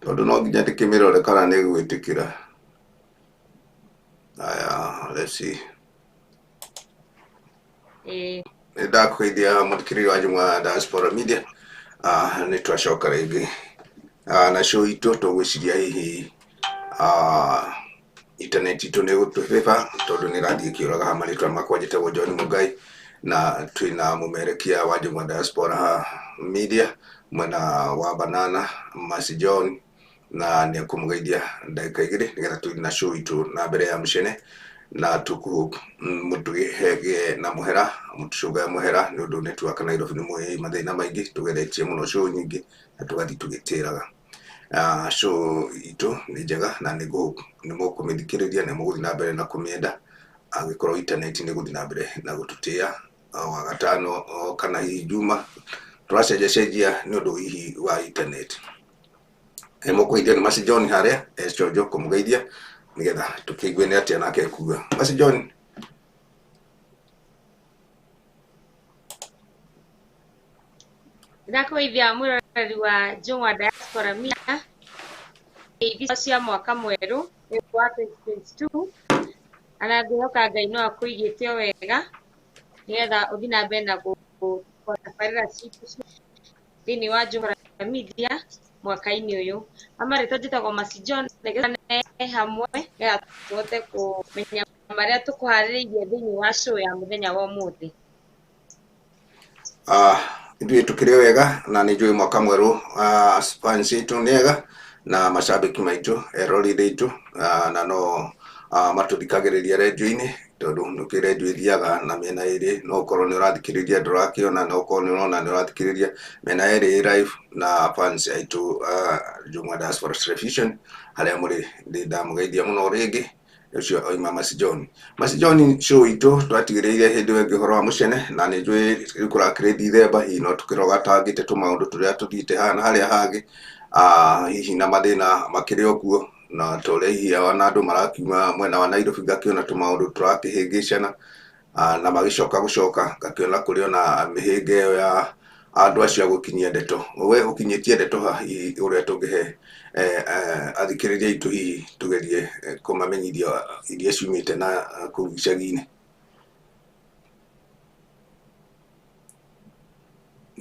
Tondũ no nginya ndĩkĩmĩrore kana nĩ ĩgwĩtĩkĩra. Aya, let's see. Ĩĩ. Nĩ ndakũgeithia mũthikĩrĩria wa Njũng'wa Diaspora Media. Ah, nĩ twacoka rĩngĩ. Ah, na show itũ tũgwĩciria hihi ah, internet itũ nĩ ĩgũtũbĩba tondũ nĩ ĩrathiĩ ĩkĩũraga haha. Marĩtwa makwa njĩtagwo John Mũngai na twĩna mũmerekia wa Njũng'wa Diaspora Media mwena wa Banana, Mercy John, na nĩ ekũmũgeithia ndagĩka igĩrĩ nĩgetha tũthiĩ na show itũ na mbere ya mũcene na tũkũ mũtũgĩhe na mũhera mũtũcũngae mũhera nĩ ũndũ network Nairobi nĩ mũĩ mathĩna maingĩ tũgeretie mũno show nyingĩ na tũgathiĩ tũgĩtĩraga. Show itũ nĩ njega na nĩ mũkũmĩthikĩrĩria na mũgũthiĩ na mbere na kũmĩenda angĩkorwo internet nĩ ĩgũthiĩ na mbere na gũtũtĩa Wagatano kana hihi Juma tũracenjia cenjia nĩ ũndũ hihi wa internet. Nĩ mũkũgeithio nĩ Mercy John harĩa e Chonjo kũmũgeithia nĩgetha tũkĩigue nĩ atĩa nake ekuga. Mercy John. Ndakũgeithia mwĩroreri wa Njũng'wa Diaspora Media ngeithi cia mwaka mwerũ wa 2022 na ngwĩhoka Ngai no akũigĩte o wega nĩgetha ũthiĩ na mbere na gũtabarĩra citũ thĩinĩ wa Njũng'wa Media mwaka-inĩ ũyũ. Amarĩtwa njĩtagwo Mercy John nĩgetha hamwe nĩgetha tũhote kũmenya marĩa tũkũharĩrĩirie thĩinĩ wa show ya mũthenya wa ũmũthĩ. Ah, ithuĩ tũkĩrĩ wega na nĩ njũĩ mwaka mwerũ ah, fans itũ nĩ ega na macambĩki maitũ eroreri aitũ ah, na no ah, matũthikagĩrĩria rendio-inĩ tondũ nĩkĩ rendio ĩthiaga na mĩena ĩrĩ no ũkorwo nĩ ũrathikĩrĩria ndũrakĩona no ũkorwo nĩ ũrona nĩ ũrathikĩrĩria mĩena ĩrĩ ĩ live na fans aitũ ah, Njũng'wa Diaspora Television harĩa mũrĩ ndĩ ndamũgeithia mũno rĩngĩ ũcio oima Mercy John. Mercy John show itũ twatigĩrĩire hĩndĩ ĩyo ĩngĩ ũhoro wa mũcene na nĩ njũĩ rĩu kũrakĩrĩ Dithemba hihi no tũkĩrogatangĩte tũmaũndũ tũrĩa tũthiĩte haha na harĩa hangĩ ah, hihi na mathĩna makĩrĩ o kuo na ta ũrĩa hihi ona andũ marakiuma mwena wa Nairobi ngakĩona tũmaũndũ tũrakĩhĩngĩcana Ah, na magĩcoka gũcoka ngakĩona kũrĩ ona mĩhĩnga ĩyo ya andũ acio a gũkinyia ndeto. We ũkinyĩtie ndeto ha hihi ũrĩa tũngĩhe eh, eh, athikĩrĩria aitũ hihi tũgerie eh, kũmamenyithia iria ciumĩte na kũu icagi-inĩ.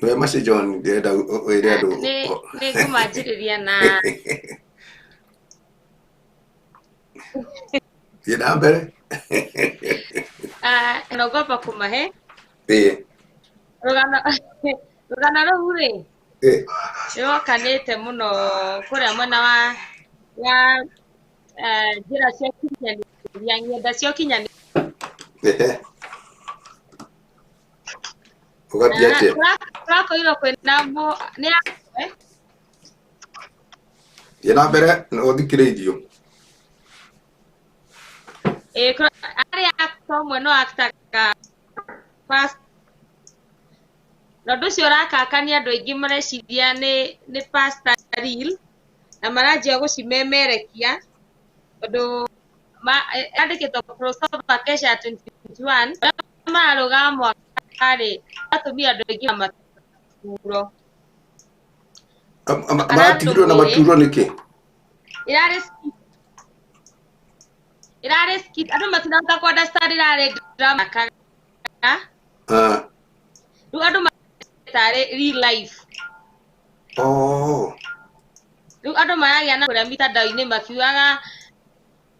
We Mercy John ndĩrenda wĩre andũ Nĩ nĩ ngũmanjĩrĩria na Thiĩ na mbere. Ah, na ngwamba kũmahe Ĩĩ. rũgano rũgano rũu rĩ Ĩĩ. nĩrwokanĩte mũno kũrĩa mwena wa wa eh, njĩra cia ũkinyanĩria ng'enda cia ũkinyanĩria. Ehe. Ũgathiĩ atĩa? Kũrakorirwo kwĩna nĩ Thiĩ na mbere na ũthikĩrĩirio. Ĩĩ, arĩa actor ũmwe no actaga first na ũndũ ũcio ũrakakania andũ aingĩ mareciria nĩ nĩ pastor real na maranjia gũcimemerekia tondũ yandĩkĩtwo crossover kesha 2021 arĩa mararũgama mwaka rĩ matũmire andũ aingĩ na maturo. Maratigirwo na maturo nĩkĩ? Irarĩ skit. Irarĩ skit. Andũ matirahota kũ understand irarĩ drama kana. Ah. Rĩu andũ tarĩ real life. Oh. Rĩu andũ maragĩa na kũrĩa mitandao-inĩ makiugaga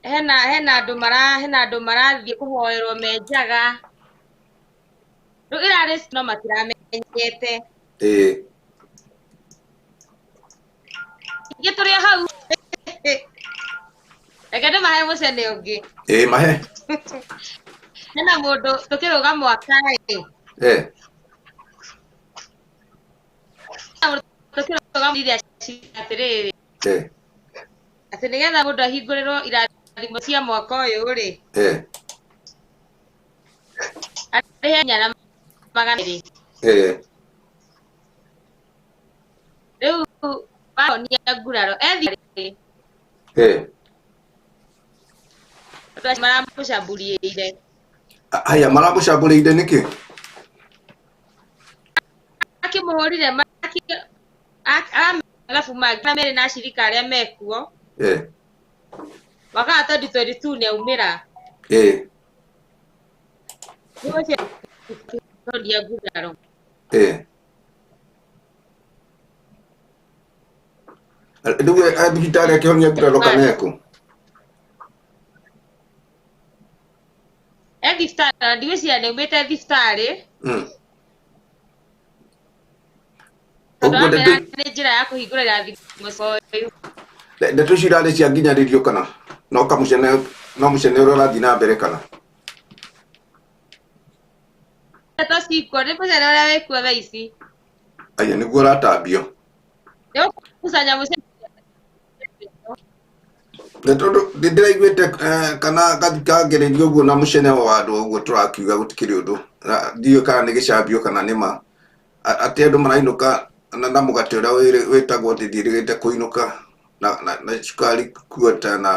hena hena andũ mara hena andũ marathiĩ kũhoerwo me njaga. Rĩu irarĩ no matiramenyete. Ĩĩ. Ingĩ tũrĩ o hau. Reke ndĩmahe mũcene ũngĩ. Ĩĩ mahe. Hena mũndũ tũkĩrũga mwaka ĩ. Eh. Tũkĩrũga iria atĩrĩrĩ. Eh. Atĩ nĩgetha mũndũ ahingũrĩrwo irathimo cia mwaka ũyũ rĩ. Eh. Arĩhe inya na 200. Eh. Rĩu baronia nguraro ethiĩ Eh. andũ acio maramũcambũrĩire. Haya maramũcambũrĩire nĩkĩ? Akĩmũhũrire Mathabu mangĩ merĩ na acirika arĩa mekuo. Mwaka wa 2022 nĩ aumĩra. Rĩu ũcio akĩhonia nguraro. Rĩu e thibitarĩ akĩhonia nguraro kana ekũ? E thibitarĩ na ndigwĩciria nĩ aumĩte thibitarĩ. Tondũ Ũguo amera nĩ njĩra ya kũhingũrĩra thimũ coĩ. Ndeto icio irarĩ cia nginyanĩrio kana no kamũcene, no mũcene ũrĩa ũrathiĩ na mbere kana? Ndeto cikuo nĩ mũcene ũrĩa wĩkuo thaa ici. Aya nĩguo ũratambio. Nĩ ũkũgucania mũcene. Nĩ tondũ ndĩraiguĩte kana gathikangĩrĩrio ũguo na mũcene wa andũ ũguo tũrakiuga gũtikĩrĩ ũndũ. Ndiũĩ kana nĩ gĩcambio kana nĩ ma. Atĩ andũ marainũka na mũgate ũrĩa wĩtagwo atĩ ndiĩrĩgĩte kũinũka na cukari kuota na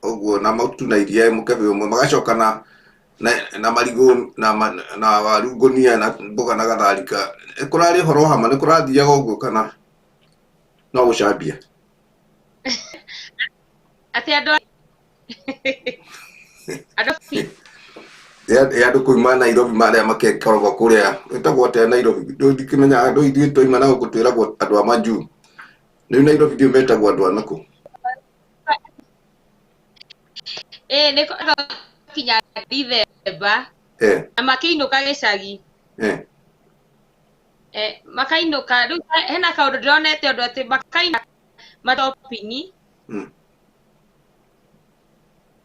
ũguo na mũtu na iria mũkebe ũmwe magacoka na marigũ na waru ngũnia na mboga na gatharika. Kũrarĩ ũhoro wa ma nĩ kũrathiaga ũguo kana no gũcambia? Atĩ andũ andũ kuuma Nairobi marĩa makekoragwo kũrĩa ĩtagwo atĩa Nairobi ndikĩmenyaga andũ ithuĩ twaima na gũkũ twĩragwo andũ a majuu. Rĩu Nairobi ndio metagwo andũ a nakũ. Nĩ kinya Dithemba. Na makĩinũka gĩcagi. Makainũka rĩu hena kaũndũ ndĩronete ũndũ atĩ makainũka matopini.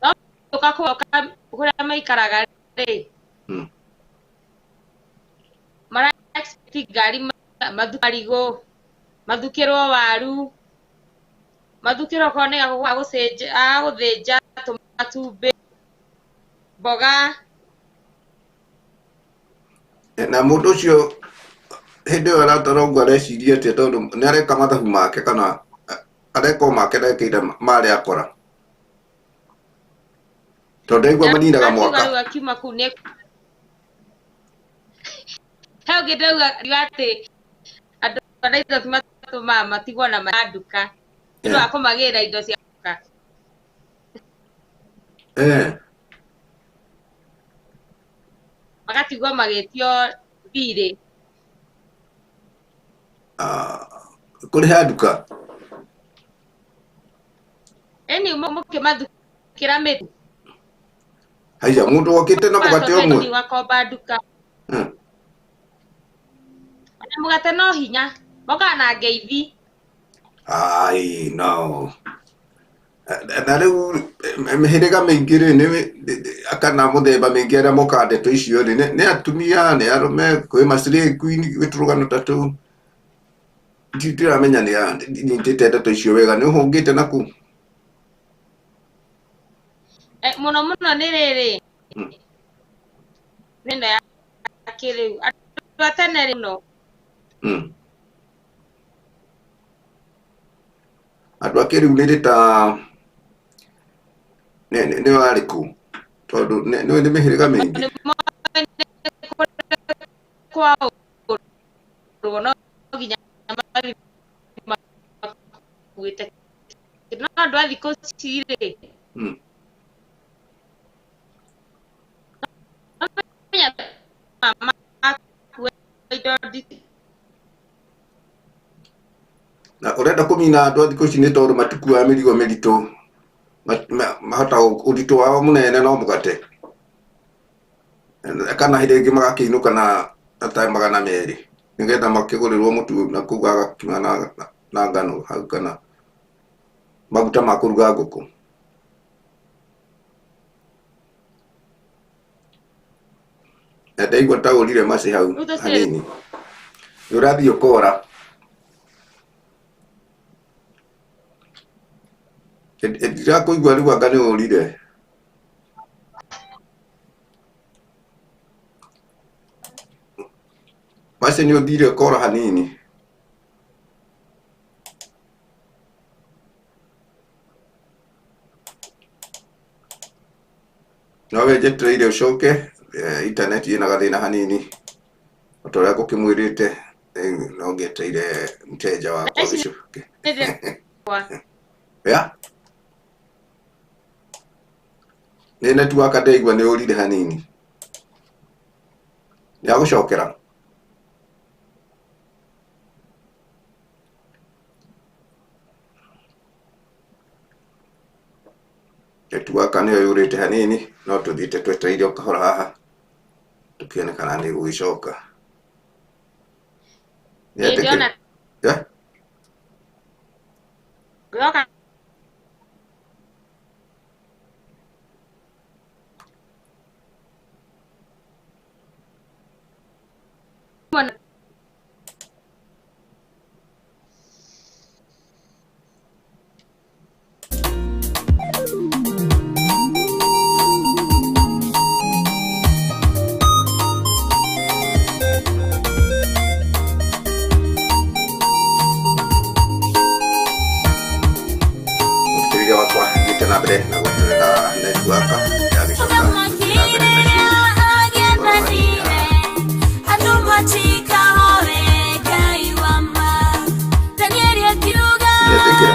No mainũka kũrĩa maikaraga rĩ. Mara expect ngari mathuke marigũ, mathukĩrwo waru, mathukĩrwo okorwo nĩ gagũkũ ga gũthĩnja matumbĩ, mboga. Na mũndũ ũcio hĩndĩ ĩyo aratara ũguo areciria atĩa tondũ nĩ areka mathabu make kana areka o make ndekĩire marĩa akora. Tondũ ndaigua maninaga mwaka. Rĩu akiuma kũu nĩ he ũngĩ ndauga atĩ andũ a Nairobi matũmaga matigwo na nduka nĩ ũndũ wa kũmagĩra indo cia nduka. Magatigwo magĩtio thirĩ. Kũrĩha nduka? Ĩni mũkĩmathukĩra mĩtu. Haiya, mũndũ wokĩte na mũgate ũmwe. Wakomba nduka. Ona mũgate no hinya, mokaga na ngeithi. Ai, no. Na rĩu mĩhĩrĩga mĩingĩ rĩ, nĩ kana mũthemba mĩingĩ arĩa mokaga ndeto icio rĩ, nĩ atumia, nĩ arũme, kwĩ macirĩ queen, gwĩ tũrũgano ta tũu. Ndiramenya nĩ nyitĩte ndeto icio wega, nĩ ũhũngĩte nakũ? Mũno mũno nĩ rĩrĩ. Nĩ ĩno ya kĩrĩu. Andũ a tene rĩ mũno. Andũ a kĩrĩu nĩ ta nĩ warĩkũ? Tondũ nĩ mĩhĩrĩga mĩingĩ. Kwaũrwo no nginya mathiĩ makuĩte. No andũ a thikũ ici rĩ, Na ũrenda kũmina andũ a thikũ ici nĩ tondũ matikuaga mĩrigo mĩritũ, mahota ũritũ wao mũnene no mũgate. Kana hĩndĩ ĩngĩ magakĩinũka na ta 200 nĩgetha makĩgũrĩrwo mũtu na kũu gagakima na ngano hau kana maguta ma kũruga ngũkũ. Na ndaigua ta ũrire maci hau hanini. Nĩ ũrathiĩ ũkora. Ndirakũigua rĩu anga nĩ ũrire. Maci nĩ ũthire ũkora hanini. No we njetereire ũcoke, internet ĩna gathĩna hanini. O ta ũrĩa ngũkĩmwĩrĩte, No ngĩetereire mteja wakwa Thaa ici gĩcoke. nĩ Ya? Nĩ network ndaigua nĩ ũrire hanini. Nĩ agũcokera. Network nĩyo yũrĩte hanini no tũthiĩte twetereire o kahora haha tũkĩone kana nĩ ĩgũgĩcoka. Ĩĩ ndĩrona Yeah? ngĩoka Mũthikĩrĩria wakwa thiĩte na mbere na gweterera network yagĩcoka tũthiĩ na mbere na show.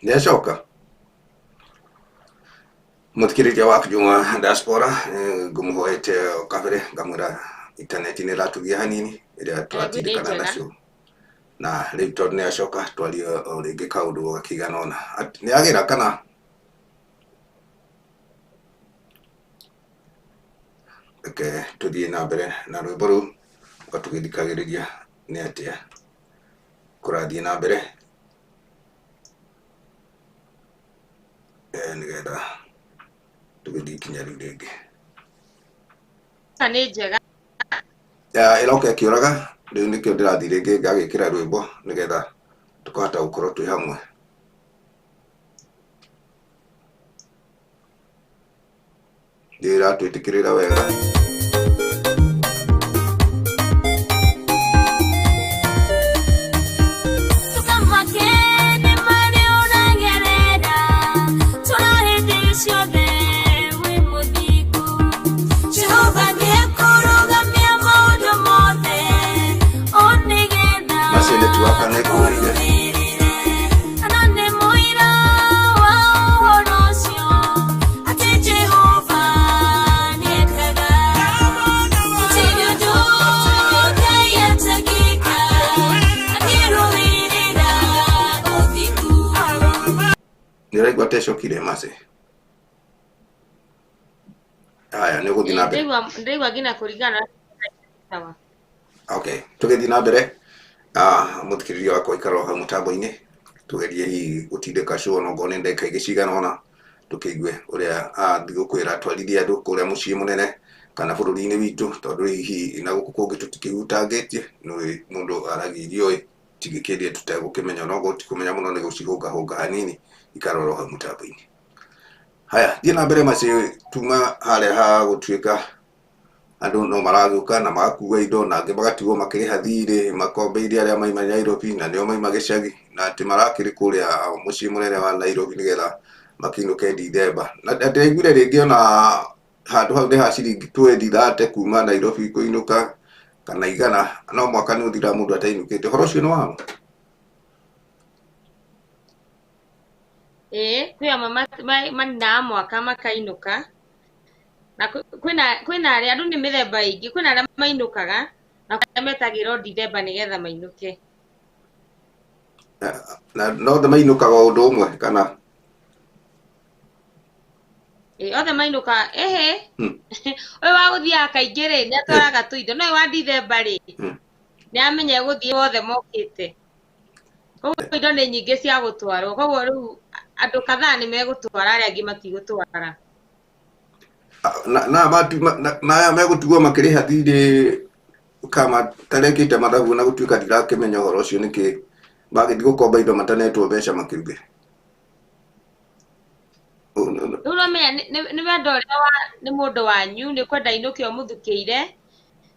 Nĩ acoka. Mũthikĩrĩria wa Juma Diaspora ngũmũhoete o kabere ngamwĩra intaneti nĩ ĩratũgia hanini ĩrĩa tũratindĩkana njega. nacio na rĩu tondũ nĩ acoka twarie o rĩngĩ kaũndũ gakĩigana ũna. Nĩ agĩra kana reke tũthiĩ na mbere na rwĩmbo rũu o tũgĩthikagĩrĩria nĩ atĩa kũrathiĩ na mbere nĩgetha tũgĩthiĩ ikinya rĩu rĩngĩ. Nĩ njega. Ya, ĩroka ĩkĩũraga rĩu nĩkĩo ndĩrathiĩ rĩngĩ ngagĩkĩra rwĩmbo nĩgetha tũkahota gũkorwo twĩ hamwe. Nĩ ĩratwĩtĩkĩrĩra wega. Macio network nĩ ĩkũrire. Nĩ ũraigua ta ĩcokire Mercy? Haya, nĩ ũgũthiĩ na mbere. Ndĩraigua nginya kũringana na sawa. Okay, tũgĩthiĩ na mbere mũthikĩrĩria wakwa ikara o hau mũtambo-inĩ tũgerie hihi gũtindĩka show ona okorwo nĩ ndagĩka ingĩ cigana ũna tũkĩigue ũrĩa thigũkũ ĩratwarithia andũ kũrĩa mũciĩ mũnene kana bũrũri-inĩ witũ tondũ hihi na gũkũ kũngĩ tũtikĩhutangĩtie nĩ mũndũ aragia irio ĩ tigĩkĩndie tũtegũkĩmenya onokorwo ti kũmenya mũno nĩ gũcihũngahũnga hanini ikara oro hau mũtambo-inĩ. Haya, thiĩ na mbere Mercy tuma harĩa ha gũtuĩka andũ no maragĩũka na magakua indo na angĩ magatigwo makĩrĩha thirĩ makombeire arĩa maima Nairobi na nĩo maima gĩcagi na atĩ marakĩrĩ kũrĩa mũciĩ mũnene wa Nairobi nĩgetha makĩinũke Dithemba. Na ndĩraiguire rĩngĩ ona handũ hau nĩ ha ciringi twendi thate kuma Nairobi kũinũka kana igana no mwaka nĩ ũthiraga mũndũ atainũkĩte. Ũhoro ũcio nĩ wa ma? Ĩĩ kwĩ amwe maninaga mwaka makainũka na kwĩna arĩa andũ nĩ mĩthemba ĩingĩ kwĩna arĩa mainũkaga na kwĩna arĩa metagĩrwo Dithemba nĩgetha mainũke. Na no othe mainũkaga o ũndũ ũmwe kana? Ĩĩ othe mainũkaga ĩhĩ ũyũ wa gũthiaga kaingĩ rĩ nĩ atwaraga tũindo no ũyũ wa Dithemba rĩ nĩ amenya egũthiĩ othe mokĩte. Koguo indo nĩ nyingĩ cia gũtwarwo, koguo rĩu andũ kadhaa nĩ megũtwara, arĩa angĩ matigũtwara. Na aya megũtigwo makĩrĩha thirĩ kama tarekĩte mathabu na gũtuĩka ndirakĩmenya ũhoro ũcio nĩkĩ magĩthiĩ gũkomba indo matanetwo mbeca makĩruge. Rĩu ũramenya nĩ wendo ũrĩa wa nĩ mũndũ wanyu, nĩ ũkwenda ainũke ũmũthukĩire,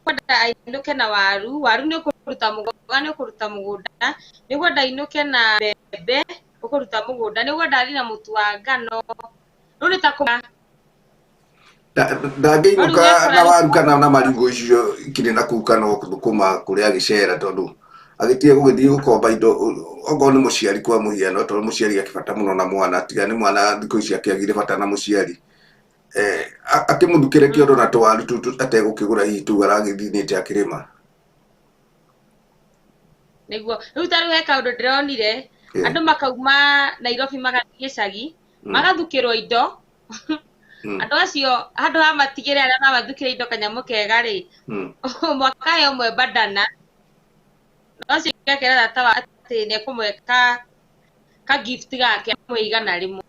kwenda ainũke na waru, waru nĩ ũkũruta mũgũnda, nĩ ũkũruta mũgũnda, nĩ ũkwenda ainũke na mbembe, ũkũruta mũgũnda, nĩ ũkwenda athiĩ na mũtu wa ngano, rĩu nĩ ta Ndangĩinũka na waru kana na marigũ icio ikĩrĩ na kũu kana thũkũma kũrĩa agĩcera, tondũ agĩtige gũgĩthiĩ gũkomba indo okorwo nĩ mũciari kwa mũhiano, tondũ mũciari akĩbata mũno na mwana, tiga nĩ mwana thikũ ici akĩagire bata na mũciari, akĩmũthukĩre kĩondo na tũwaru tũu ategũkĩgũra hihi tũu aragĩthinĩte akĩrĩma. Nĩguo rĩu ta rĩu he kaũndũ ndĩronire, andũ makauma Nairobi magathiĩ gĩcagi, magathukĩrwo indo. Andũ acio handũ ha matigĩre arĩa mamathukĩre indo kanyamũ kega rĩ, ũmwe akahe ũmwe bandana, na ũcio ũngĩ akera tata wa atĩ nĩekũmwe ka gift gake amwe 100.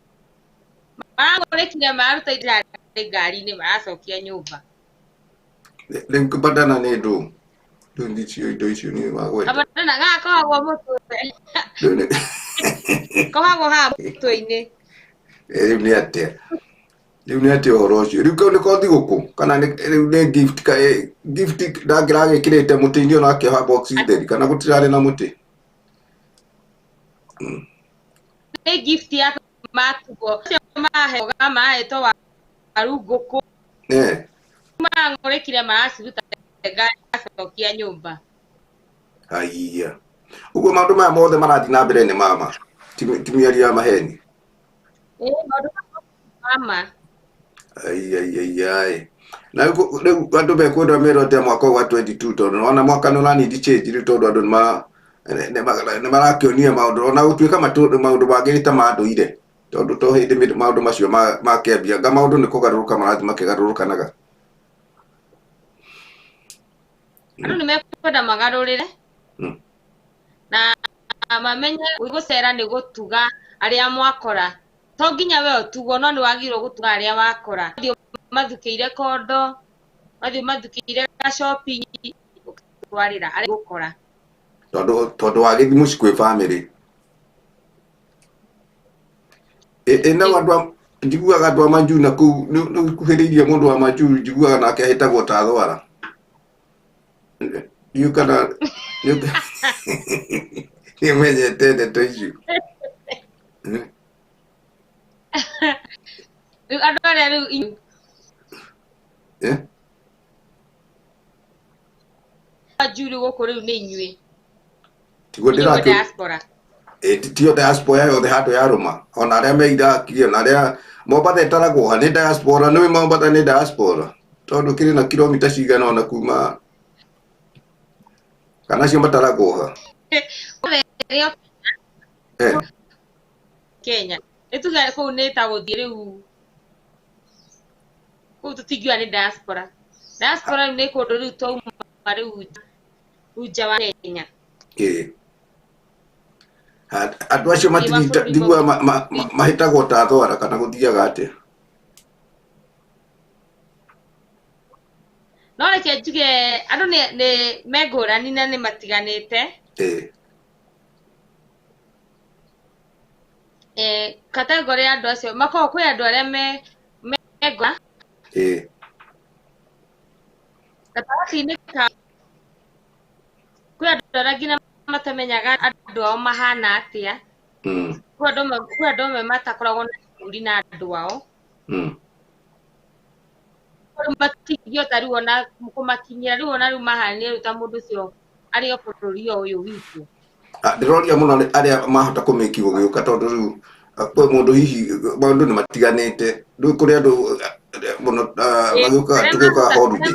Maragũrĩkire mararuta indo irarĩ ngari-inĩ maracokia nyũmba. Rĩu bandana nĩ ndũ? Rĩu ndicio indo icio nĩ wagweta. Kabandana gaka kohagwo mũtwe. Kohagwo haha mũtwe-inĩ. Rĩu nĩ atĩa? Rĩu nĩ atĩa ũhoro ũcio? Rĩu kau nĩ ko thigũkũ kana rĩu nĩ gift ka gift ndangĩragĩkĩrĩte mũtĩ-inĩ ona akĩoha box theri kana gũtirarĩ na mũtĩ? Nĩ gift ya matugo. Acio maheoga mahetwo waru ngũkũ. Mang'ũrĩkire maraciruta ngari macokia nyũmba. Aiya. Ũguo maũndũ maya mothe marathiĩ na mbere nĩ mama. Ti mĩario ya maheni. Maũndũ mama. Ai. Na rĩu andũ mekwenda merwo atĩa mwaka ũyũ wa 22, tondũ nĩwona mwaka nĩ ũranindi change rĩu, tondũ andũ nĩ marakĩonia maũndũ ona gũtuĩka maũndũ mangĩ nĩ ta ma ndũire, tondũ to hĩndĩ maũndũ macio makĩambia nga maũndũ nĩ kũgarũrũka marathiĩ makĩgarũrũkanaga. Andũ nĩ mekwenda magarũrĩre na mamenye gũcera nĩ gũtuga arĩa mwakora. To nginya we ũtugwo, no nĩ wagĩrĩirwo gũtuga arĩa wakora. Mathiĩ mathukĩire kondo, mathiĩ mathukĩire shopping, ũgatwarĩra arĩa gũkora. Tondũ wagĩthiĩ mũciĩ kwĩ family. Ĩ no andũ njiguaga andũ a Majuu na kũu nĩ ũkuhĩrĩirie mũndũ wa Majuu, njiguaga nake ahĩtagwo ta thwara. Ndiũĩ kana nĩ ũmenyete ndeto icio. Rĩu andũ arĩa rĩu inyuĩ Majuu rĩu gũkũ rĩu nĩ inyuĩ. Tiguo ndĩrakĩ diaspora. Tio diaspora yothe handũ ya rũma, ona arĩa me Iraq, ona arĩa Mombatha ĩtaragwo ha nĩ diaspora, nĩũĩ Mombatha nĩ diaspora tondũ kĩrĩ na kilomita cigana ona kuma kana acio mataragwo ha. Kenya. Nĩ tuge kũu nĩ ta gũthiĩ rĩu kũu tũtingiuga nĩ diaspora. Diaspora rĩu nĩ kũndũ rĩu twauma rĩu nja wa Kenya. Andũ acio matinjiguaga mahĩtagwo ta thwara kana gũthiaga atĩa? No reke njuge andũ nĩ me ngũrani na nĩ matiganĩte. Category ya andũ acio makoragwo kwĩ andũ arĩa me ngũra. Gatagatĩ-inĩ ka kwĩ andũ arĩa nginya matamenyaga andũ ao mahana atĩa. Kwĩ andũ amwe matakoragwo na kĩburi na andũ ao. Rĩu matingĩhota rĩu ona kũmakinyĩra, rĩu ona rĩu mahanire rĩu ta mũndũ ũcio arĩ o bũrũri o ũyũ witũ. Ndĩroria mũno arĩa mahota kũmĩki gũgĩũka, tondũ rĩu kwĩ mũndũ hihi maũndũ nĩ matiganĩte, rĩu kũrĩ andũ mũno magĩũkaga tũgĩũkaga holiday.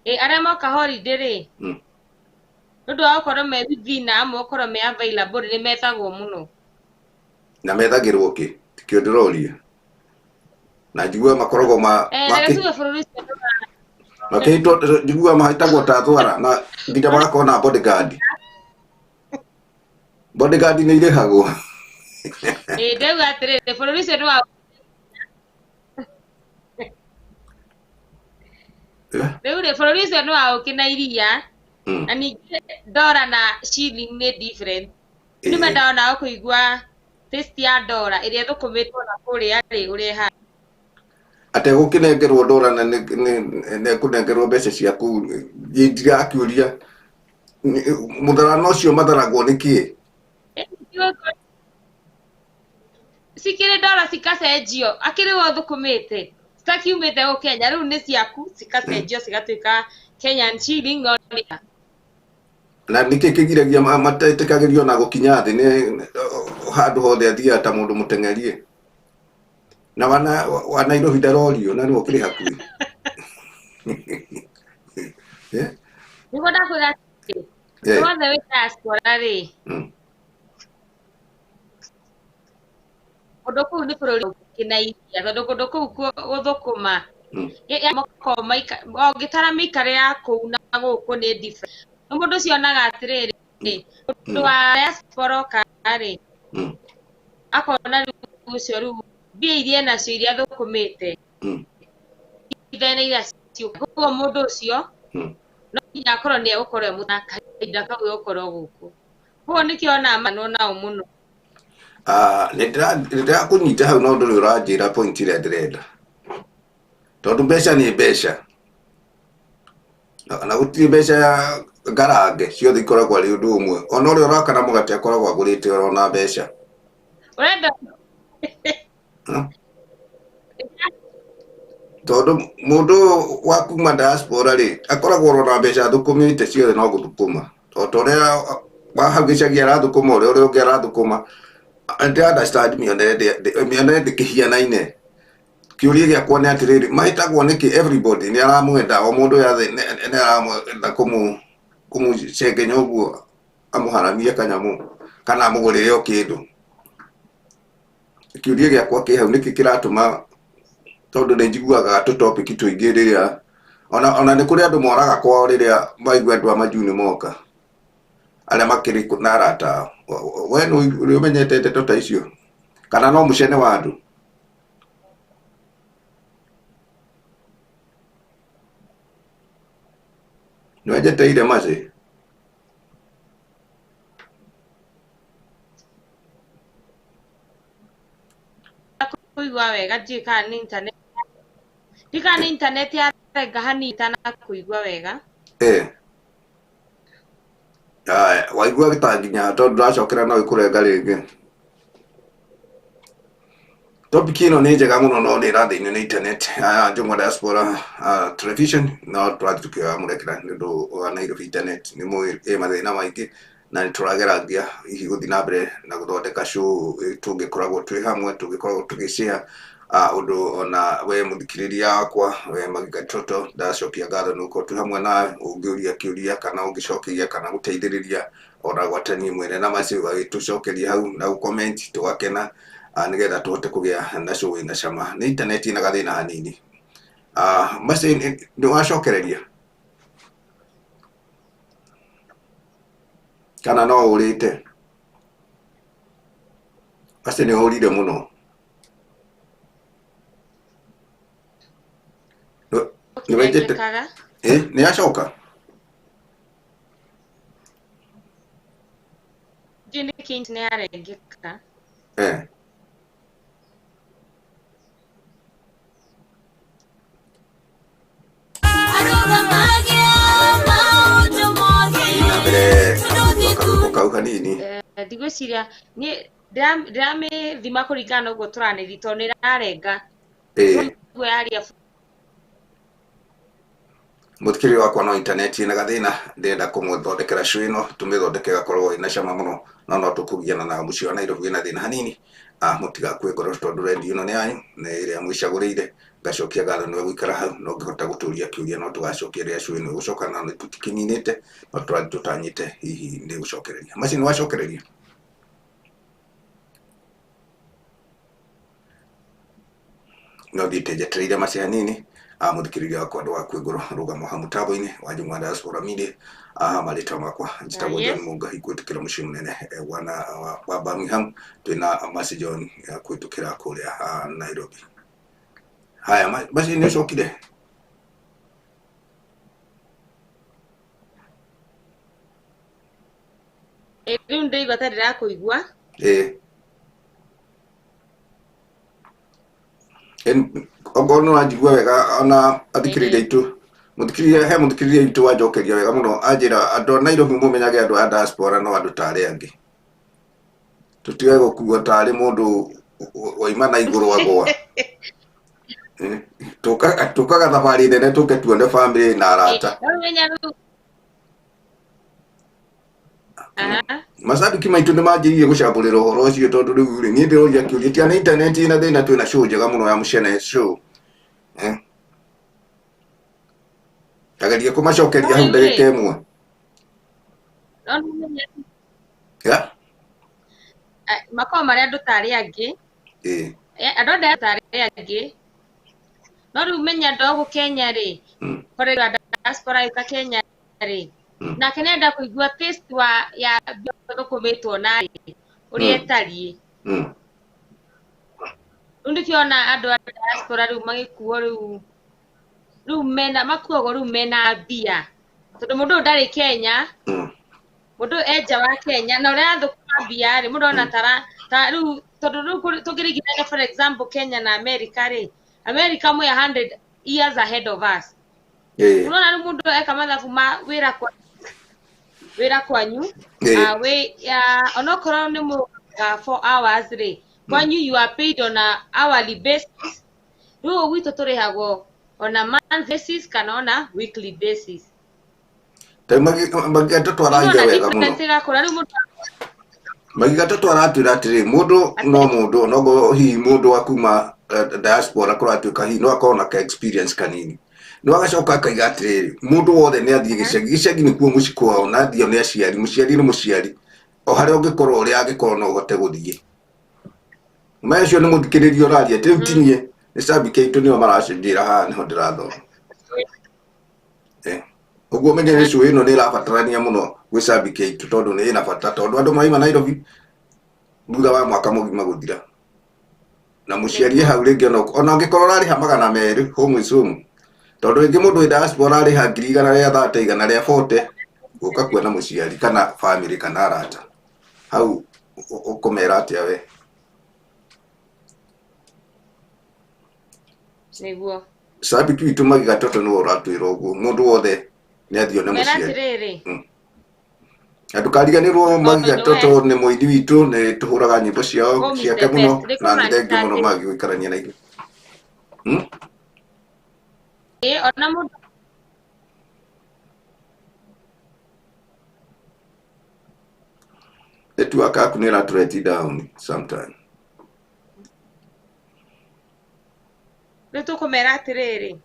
Arĩa moka holiday rĩ, nĩ ũndũ wa gũkorwo me within na amwe gũkorwo me available nĩ methagwo mũno. Na methagĩrwo kĩ? Tikĩo ndĩroria. Na njiguaga makoragwo makĩhĩtwo, njiguaga mahĩtagwo ta thwara na nginya magakorwo na bodyguard. Bodyguard nĩ irĩhagwo. Ĩĩ ndauga atĩrĩrĩ, bũrũri ũcio nĩ wa rĩu rĩ, bũrũri ũcio nĩ wa ũkĩ na iria, na ningĩ ndora na shilling nĩ different. Nĩ mendaga onao kũigua taste ya ndora ĩrĩa ĩthũkũmĩtwo na kũrĩa rĩ ũrĩa ĩhana. Ate gũkĩnengerwo ndora na nĩ ekũnengerwo mbeca ciaku, ndirakĩũria mũtharano ũcio matharagwo nĩ kĩĩ? Cikĩrĩ ndora cikacenjio, akĩrĩ we ũthũkũmĩte, citakiumĩte gũkũ Kenya, rĩu nĩ ciaku cikacenjio cigatuĩka Kenyan shilling no nĩ na nĩkĩ kĩgiragia matetĩkagĩrio na gũkinya thĩ nĩ handũ hothe athiaga ta mũndũ mũteng'erie na wana wa Nairobi ndarorio na nĩwe ũkĩrĩ hakuhĩ. Nĩguo ndakwĩra atĩ wothe wĩ diaspora rĩ, kũndũ kũu nĩ bũrũri ũkĩ na iria, tondũ kũndũ kũu gũthũkũma ũngĩtara mĩikarĩre ya kũu na gũkũ nĩ different. No mũndũ ũcio onaga atĩrĩrĩ, mũndũ wa diaspora oka rĩ, akona rĩu ũcio rĩu mbia iria enacio iria athũkũmĩte ithene iria ciũka. Koguo mũndũ ũcio no nginya akorwo nĩ egũkorwo e mũthaka kahinda kau egũkorwo gũkũ. Koguo nĩkĩo onaga manwo nao mũno. Nĩ ndĩrakũnyita hau no ndũrĩ ũranjĩra point ĩrĩa ndĩrenda. Tondũ mbeca nĩ mbeca. Na gũtirĩ mbeca ya ngarange, ciothe ikoragwo arĩ ũndũ ũmwe. Ona ũrĩa ũraka na mũgate akoragwo agũrĩte oro na mbeca. Ũrenda Tondũ mũndũ wa kuma diaspora rĩ, akoragwo oro na mbeca athũkũmĩte ciothe no gũthũkũma. O ta ũrĩa wa hau gĩcagi arathũkũma, ũrĩa ũrĩa ũngĩ arathũkũma. Ndĩ understand mĩonere ndĩkĩhianaine. Kĩũria gĩakwa nĩ atĩrĩrĩ, mahĩtagwo nĩkĩ? Everybody nĩ aramwenda, o mũndũ yothe nĩ aramwenda kũmũcengenya ũguo amũharamie kanyamũ kana amũgũrĩre o kĩndũ. Kĩũria gĩakwa kĩ hau, nĩkĩ kĩratũma, tondũ nĩ njiguaga tũ topic tũingĩ rĩrĩa ona nĩ kũrĩ andũ moraga kwao rĩrĩa maigua andũ a majuu nĩ moka, arĩa makĩrĩ na arata ao. We nĩ ũmenyete ndeto ta icio kana no mũcene wa andũ? Nĩ wenjeteire maci? Kũigua wega ndiũĩ kana nĩ internet. Ndiũĩ kana nĩ internet yarenga hanini itanakũigua wega. Aya, waigua ta nginya tondũ ndacokera no ĩkũrenga rĩngĩ. Topic ĩno nĩ njega mũno no nĩ ĩrathĩinio nĩ internet. Aya Njũng'wa Diaspora Television no tũrathiĩ tũkĩoya mũrekera nĩ ũndũ wa Nairobi internet nĩ mũĩ ĩ mathĩna maingĩ na nĩ tũrageragia hihi gũthiĩ na mbere na gũthondeka show tũngĩkoragwo twĩ hamwe, tũngĩkoragwo tũgĩ-share ũndũ ona we mũthikĩrĩria wakwa, we Magiga Toto, ndacokia ngatho nĩ gũkorwo twĩ hamwe nawe, ũngĩũria kĩũria kana ũngĩcokeria kana gũteithĩrĩria ona gwata niĩ mwene na macio ũgagĩtũcokeria hau na gũ-comment tũgakena, nĩgetha tũhote kũgĩa na show ĩna cama. Nĩ internet ĩna gathĩna hanini. Macio nĩ wacokereria kana no ũrĩte? Macio nĩ ũrire mũno. Nĩ wenjete? Ũkĩrengekaga. Nĩ acoka? Ndiũĩ nĩkĩ internet yarengeka. Na mbere karwĩmbo kau hanini. Ndigwĩciria niĩ ndĩramĩthima kũringana na ũguo tũranĩria tondũ nĩ ĩrarenga. Ũguo yaria. Mũthikĩrĩria wakwa no internet ĩna gathĩna, ndĩrenda kũmũthondekera show ĩno tũmĩthondeke ĩgakorwo ĩna cama mũno, no no tũkũgiana na mũciĩ wa Nairobi wĩna thĩna hanini. Mũtigakue ngoro tondũ radio ĩno nĩ yanyu, nĩ ĩrĩa mwĩcagũrĩire. Ngacokia ngatho nĩwe gũikara hau, no ngĩhota gũtũria kĩũria no tũgacokia rĩrĩa show ĩno ĩgũcoka, na nĩ tũtikĩninĩte no tũrathiĩ tũtanyĩte hihi nĩ gũcokereria. Macio nĩ wacokereria? No thiĩte njetereire maci hanini mũthikĩrĩria wakwa ndũgakue ngoro rũgamo hau mũtambo-inĩ wa Njũng'wa Diaspora Media. Marĩtwa makwa njĩtagwo John Mungahi kũhĩtũkĩra mũciĩ mũnene wa Birmingham, twĩna Mercy John kũhĩtũkĩra kũrĩa Nairobi. Haya, Mercy nĩ ũcokire? Rĩu ndĩraigua ta ndĩrakũigua. Ongorwo nĩ ũranjigua wega ona athikĩrĩria aitũ, mũthikĩrĩria he mũthikĩrĩria witũ wanjokeria wega mũno anjĩra andũ a Nairobi mũmenyage andũ a diaspora no andũ ta arĩa angĩ, tũtige gũkua tarĩ mũndũ waima na igũrũ agwa. Tũkaga thabarĩ nene tũke tuone bamĩrĩ na arata. Macambĩki maitũ nĩ manjĩrĩirie gũcambũrĩra ũhoro ũcio tondũ rĩu rĩ niĩ ndĩroria kĩũria tiga nĩ intaneti ĩna thĩna, twĩna show njega mũno ya mũcene show. Tageria kũmacokeria hau ndagĩka ĩmwe. Makoragwo marĩ andũ ta arĩa angĩ. Andũ a ta arĩa angĩ. No rĩu menya andũ a gũkũ Kenya rĩ, kũrĩ diaspora ĩta Kenya rĩ, nake nĩenda kũigua taste wa ya thũkũmĩtwo na rĩ ũrĩa ĩtariĩ. Rĩu ndĩkĩona andũ a diaspora rĩu magĩkuo rĩu mena makuagwo rĩu mena mbia tondũ mũndũ ũyũ ndarĩ Kenya, mũndũ ũyũ e nja wa Kenya na ũrĩa arathũkũma mbia rĩ, mũndũ ona tara ta rĩu tondũ rĩu tũngĩringithania for example Kenya na America rĩ, America mwĩ 100 years ahead of us. Unaona rĩu mũndũ eka mathabu ma wĩra kwa wĩra kwanyu onokorwo nĩ mũ 4 hours rĩ, kwanyu you are paid on a hourly basis. Rĩu gwitũ tũrĩhagwo on a month basis kana on a weekly basis. Magiga twaragia wega mũno. Magiga twaratwĩra atĩrĩ mũndũ no mũndũ onokorwo hihi mũndũ wa kuma diaspora kũratuĩka hihi no akorwo na ka experience kanini, no agacoka akaiga atĩrĩrĩ mũndũ wothe nĩ athiĩ gĩcagi, gĩcagi nĩkuo mũciĩ kwao na athiĩ nĩ aciari, mũciari nĩ mũciari o harĩa ũngĩkorwo ũrĩa angĩkorwo no ũhote gũthiĩ. Maya ũcio nĩ mũthikĩrĩria ũraria rĩu tinie nĩ cambĩki aitũ nĩo maracenjera haha nĩho ndĩrathoma. Ũguo menye nĩ show ĩno nĩ ĩrabatarania mũno gwĩ cambĩki aitũ tondũ nĩ ĩna bata tondũ andũ maraima Nairobi thutha wa mwaka mũgima gũthira na mũciari hau rĩngĩ ona ũngĩkorwo ũrarĩha 200 home is home tondũ rĩngĩ mũndũ wĩ diaspora arĩha 130,000 140,000 gũka kuona mũciari kana family kana arata hau ũkũmera atĩa we? Nĩguo cambĩki witũ Magiga Toto nĩwe ũratwĩra ũguo mũndũ wothe nĩ athiĩ one mũciari. Na ndũkariganĩrwo Magiga Toto nĩ mũini witũ, nĩ tũhũraga nyĩmbo ciao ciake mũno na nĩ thengiũ mũno Magi gũikarania na ithuĩ. Ona mũndũ network yaku nĩ ĩratũreti down sometime. Rĩu tũkũmera atĩrĩrĩ,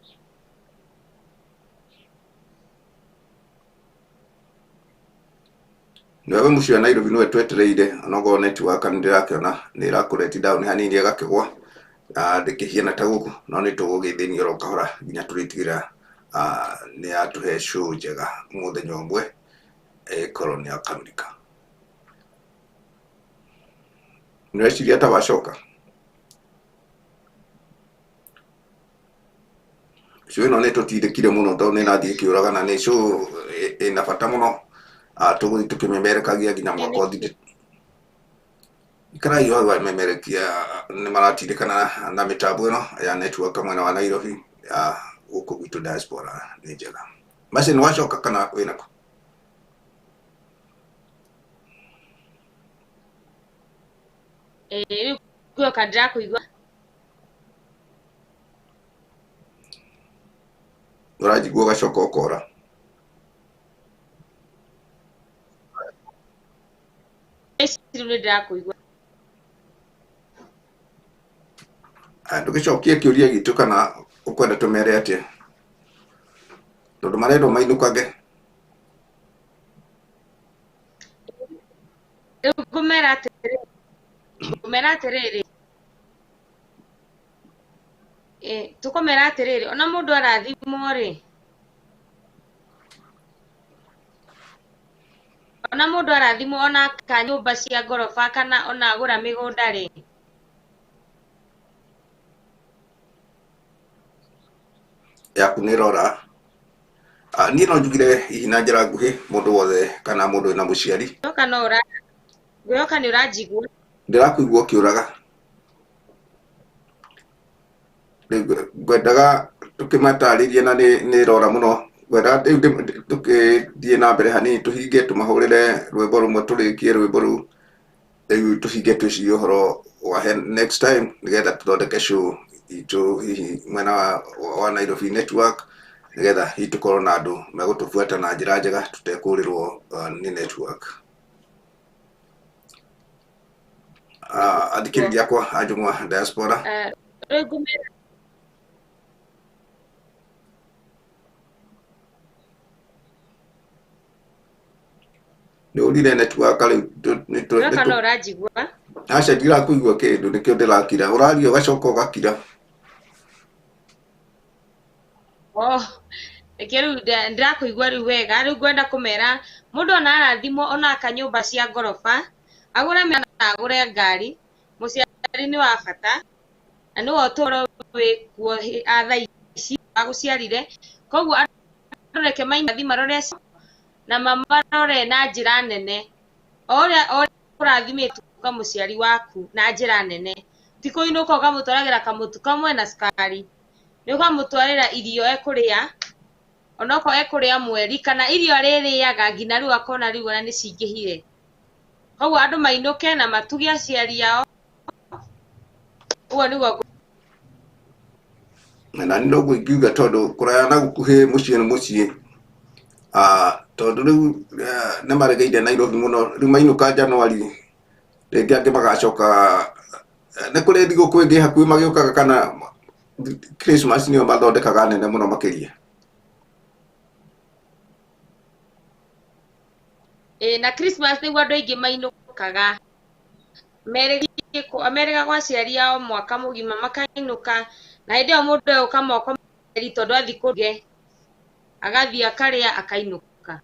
nĩwe mũciĩ wa Nairobi nĩwe twetereire onokorwo network nĩ ndĩrakĩona nĩ ĩrakũreti down hanini ĩgakĩgwa ndĩkĩhiana ta gũkũ no nĩ tũgũgĩthĩnia oro kahora nginya tũrĩtigĩra nĩ yatũhe show njega mũthenya ũmwe ĩkorwo nĩ yakamilika. Nĩweciria ta wacoka? Show ĩno nĩ tũtindĩkire mũno tondũ nĩ ĩrathiĩ ĩkĩũraga na nĩ show ĩna bata mũno, tũgũthiĩ tũkĩmemerekagia nginya mwaka ũthire. Ikarai hau amemerekia nĩ maratindĩkana na mĩtambo ĩno ya network mwena wa Nairobi, gũkũ gwitũ diaspora nĩ njega. Mercy nĩ wacoka kana wĩna kũ? Rĩu ngũĩhoka ndĩrakũigua. Ũranjigua ũgacoka ũkora. Rĩu nĩ ndĩrakũigua. Ndũgĩcokie kĩũria gitũ kana ũkwenda tũmere atĩa? Tondũ marendwo mainũkage. Rĩu ngũmera atĩrĩrĩ, ngũmera atĩrĩrĩ, Tũkũmera atĩrĩrĩ, ona mũndũ arathimwo rĩ, ona mũndũ arathimwo ona aka nyũmba cia ngoroba kana ona agũra mĩgũnda rĩ, yaku nĩ rora. Niĩ no njugire hihi na njĩra nguhĩ mũndũ wothe kana mũndũ wĩna mũciari. Ngwĩhoka no ũra ngwĩhoka nĩ ũranjigua. Ndĩrakũigua ũkĩũraga. Ngwendaga tũkĩmatarĩrie na nĩ ĩrora mũno. Ngwendaga rĩu tũkĩthiĩ na mbere hanini tũhinge tũmahũrĩre rwĩmbo rũmwe tũrĩkie rwĩmbo rũu, rĩu tũhinge twĩcirie ũhoro wa next time nĩgetha tũthondeke show itũ hihi mwena wa Nairobi network, nĩgetha hihi tũkorwo na andũ megũtũbuata na njĩra njega tũtekũrĩrwo nĩ network. Athikĩrĩria akwa a Njũng'wa Diaspora. Rĩu ngũmera nĩ ũrire network rĩu ngwĩhoka no ũranjigua. Aca ndirakũigua kĩndũ nĩkĩo ndĩrakira. Ũraria ũgacoka ũgakira. Oh, reke rĩu ndĩrakũigua rĩu wega. Rĩu ngwenda kũmera mũndũ ona arathimwo ona aka nyũmba cia ngoroba, agũre na agũre ngari, mũciari nĩ wa bata na nĩwe ũtũro wĩkuo thaa ici agũciarire. Koguo andũ reke maingathiĩ marore na mamarore na njĩra nene. O ũrĩa ũrathimĩtwo mũciari waku na njĩra nene, ti kũinũka ũkamũtwaragĩra kamũtu kamwe na cukari, nĩ ũkamũtwarĩra irio ekũrĩa, onokorwo ekũrĩa mweri kana irio arĩrĩaga nginya rĩu akona rĩu ona nĩ cingĩhire. Koguo andũ mainũke na matuge aciari ao. Ũguo nĩguo na nĩ noguo ingiuga tondũ kũraya na gũkuhĩ mũciĩ nĩ mũciĩ. Tondũ rĩu nĩ maregeire Nairobi mũno, rĩu mainũka Januari rĩngĩ angĩ magacoka nĩ kũrĩ thigũkũ ĩngĩ hakuhĩ magĩũkaga kana Christmas nĩyo mathondekaga nene mũno makĩria. Ĩĩ, na Christmas nĩguo andũ aingĩ mainũkaga. Merĩga gwa aciari ao mwaka mũgima makainũka, na hĩndĩ ĩyo mũndũ egũka moko matheri tondũ athiĩ kũrĩa agathiĩ akarĩa akainũka.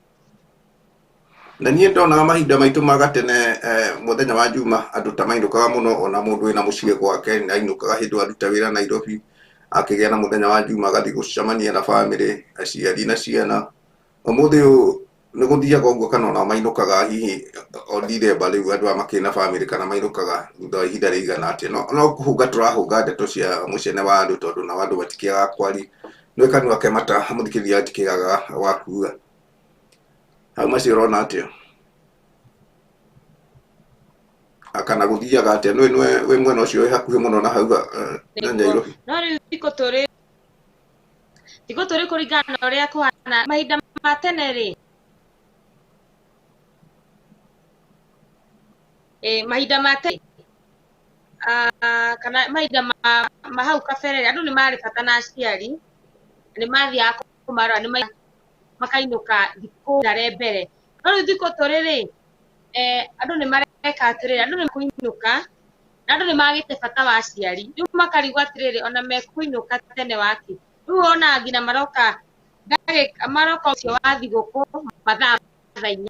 Na niĩ ndonaga mahinda maitũ ma gatene mũthenya wa Njuma andũ ta mainũkaga mũno, ona mũndũ wĩna mũciĩ gwake ainũkaga hĩndĩ aruta wĩra Nairobi akĩgĩa na mũthenya wa Njuma agathiĩ gũcemania na bamĩrĩ, aciari na ciana. Ũmũthĩ ũyũ nĩ gũthiaga ũguo kana ona mainũkaga hihi o Dithemba rĩu andũ aya makĩrĩ na bamĩrĩ kana mainũkaga thutha wa ihinda rĩigana atĩa. No kũhũnga tũrahũnga ndeto cia mũcene wa andũ tondũ nao andũ matikĩagaga kwaria. Nĩwe kanua ke mata mũthikĩrĩria atikĩagaga wa kuuga. Hau macio ũrona atĩa? Kana gũthiaga atĩa? Nĩwe wĩ mwena ũcio wĩ hakuhĩ mũno na hau na Nairobi. No rĩu thikũ tũrĩ kũringana na ũrĩa kũhana mahinda ma tene rĩ, mahinda ma tene kana mahinda ma hau kabere andũ nĩ marĩ bata na aciari, nĩ mathiaga kũmarora, nĩ makainũka thikũ ndare mbere. No rĩu thikũ tũrĩ rĩ, andũ nĩ mareka atĩrĩrĩ, andũ nĩ kũinũka na andũ nĩ magĩte bata wa aciari. Rĩu makarigwo atĩrĩrĩ, ona mekũinũka tene waki. Rĩu wona nginya maroka ndagĩka maroka ũcio wa thigũkũ mathaa thaa inya.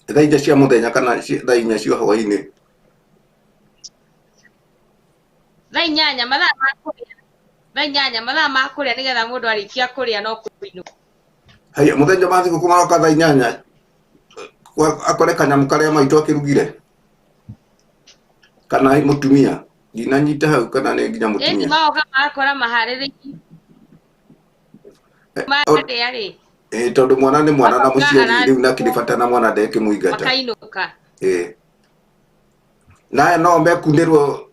Thaa inya cia mũthenya kana thaa inya cia hwaĩ-inĩ? Thaa inyanya mathaa ma kũrĩa. Thaa inyanya mathaa ma kũrĩa nĩgetha mũndũ arĩkia kũrĩa no kũinũka. Haya, mũthenya wa thigũkũ maroka thaa inyanya akore kanyamũ karĩa maitũ akĩrugire kana mũtumia ndinanyita hau kana nĩ nginya mũtumia. Ĩni magoka magakora maharĩrĩirie marĩa rĩ. Tondũ mwana nĩ mwana na mũciari rĩu na kĩrĩ bata na mwana ndekĩmũingata. Makainũka. Naya no mekunĩrwo